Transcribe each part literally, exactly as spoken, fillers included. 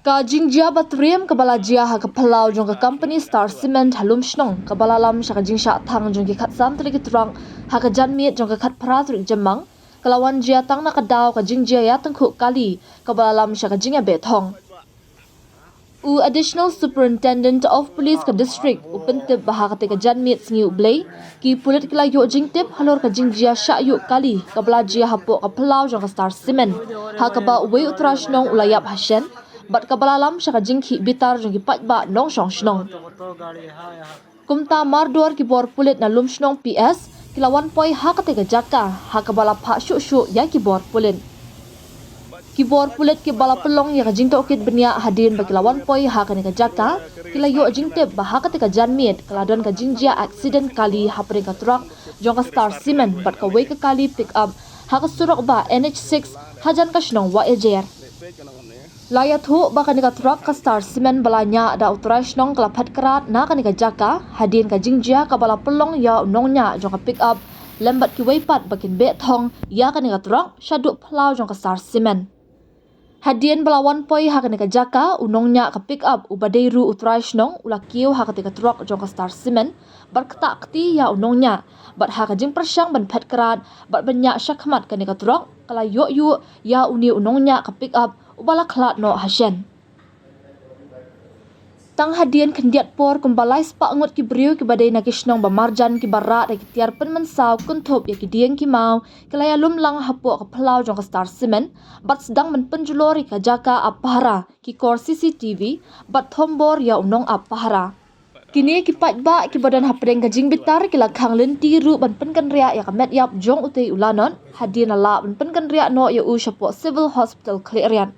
Ka jingjia ba triem kaba la jia ha ka phyllaw jong ka company Star Cement ha Lumshnong, kaba la lam sha ka jingshah thang jong ki khatsan tylli ki truck ha ka janmiet jong ka khatphra tarik Jymmang, ka la wan jia tang na ka daw ka jingjia ïatyngkhuh kali kaba la lam sha ka jingïabeh thong. U Additional Superintendent of Police ka district u pyntip ba ha katei ka janmiet Sngi U Blei, ki pulit ki la ïoh jingtip halor ka jingjia shah ïuh kali kaba la jia hapoh ka phyllaw jong ka Star Cement, ha kaba uwei u trai shnong u la ïap ha shen, bad kaba la lam sha ka jingkhih bitar jong ki paidbah nongshong shnong. Kumta mardor ki bor pulit na Lumshnong P S ki la wan poi ha katei ka jaka, ha kaba la phah shuh shuh ïa ki bor pulit. Ki bor pulit kiba la pynlong ïa ka jingtohkit bniah hadien ba ki la wan poi ha kane ka jaka, ki la ïoh jingtip ba ha katei ka janmiet ka la don ka jingjia accident kali hapdeng ka truck jong ka Star Cement bad kawei ka kali pick up ha ka surok bah N H six hajan ka shnong Wahiajer. La ïathuh ba kane ka truck ka Star Cement ba la ñiah da u trai shnong ka la phet krad na kane ka jaka hadien ka jingjia kaba la pynlong ïa u nongñiah jong ka pick up lem bad kiwei pat ba kin beh thong ïa kane ka truck shaduh phyllaw jong ka Star Cement. Hadien ba la wan poi ha kane ka jaka, u nongñiah ka pick up uba dei ruh u trai shnong u la kiew ha katei ka truck jong ka Star Cement bad ktah kti ïa u nongñiah, bad ha ka jingpyrshang ban phet krad bad ban ñiah shakhmat kane ka truck, ka la ïoh ïuh ïa une u nongñiah ka pick up uba la khlad noh ha shen. Tang hadien khyndiat por kumba lai spah ngut ki briew kiba dei na ki shnong ba marjan kiba rah da ki tiar pynmynsaw kynthup ïa ki dieng ki maw, ki la ïalum lang hapoh ka phyllaw jong ka Star Cement bad sdang ban pynjulor ïa ka jaka ap pahara, ki kor C C T V bad thombor ïa u nongap pahara. Kine ki paidbah kiba don hapdeng ka jingbitar ki la khang lynti ruh ban pynkynriah ïa ka met ïap jong utei u lanot, hadien la lah ban pynkynriah noh ïa u shapoh Civil Hospital Khliehriat.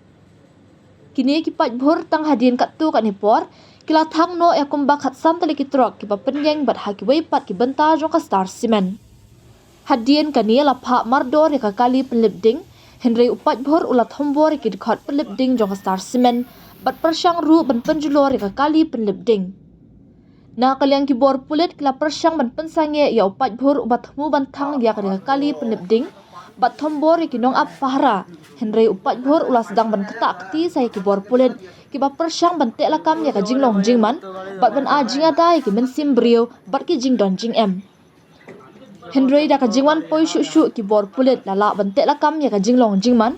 Kine ki paidbhur tang hadien katto katne por ki la thang noh ïa kumba khatsan tylli ki truck kiba pynïeng bad ha kiwei pat ki bynta jong ka Star Cement. Hadien kane la phah mardor ïa ka kali pynlip ding, hynrei u paidbhur u la thombor ïa ki dkhot pynlip ding jong ka Star Cement bad pyrshang ruh ban pynjulor ïa ka kali pynlip ding. Na ka liang ki bor pulit ki la pyrshang ban pynsangeh ïa u paidbhur uba thmu ban thang ïa kane ka kali pynlip ding bad thombor ïa ki nongap pahara, hynrei u paidbhur u la sdang ban ktah kti sa ïa ki bor pulit kiba pyrshang ban teh lakam ïa ka jinglong jingman bad ban ai jingada ïa ki mynsiem briew bad ki jingdon jingem. Hynrei da ka jingwan poi shuh shuh ki bor pulit la lah ban teh lakam ïa ka jinglong jingman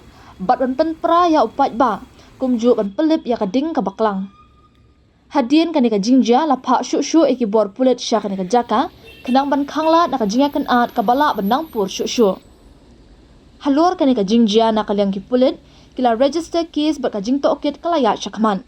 bad ban pynpra ïa u paidbah, kumjuh ban pynlip ïa ka ding kaba klang. Hadien kane ka jingjia la phah shuh shuh ïa ki bor pulit sha kane ka jaka, khnang ban khanglad na ka jingïakynad kaba lah ban nang pur shuh shuh. Halor kane ka jingjia na ka liang ki pulit ki la register case bad ka jingtohkit ka la ïaid shakhmat.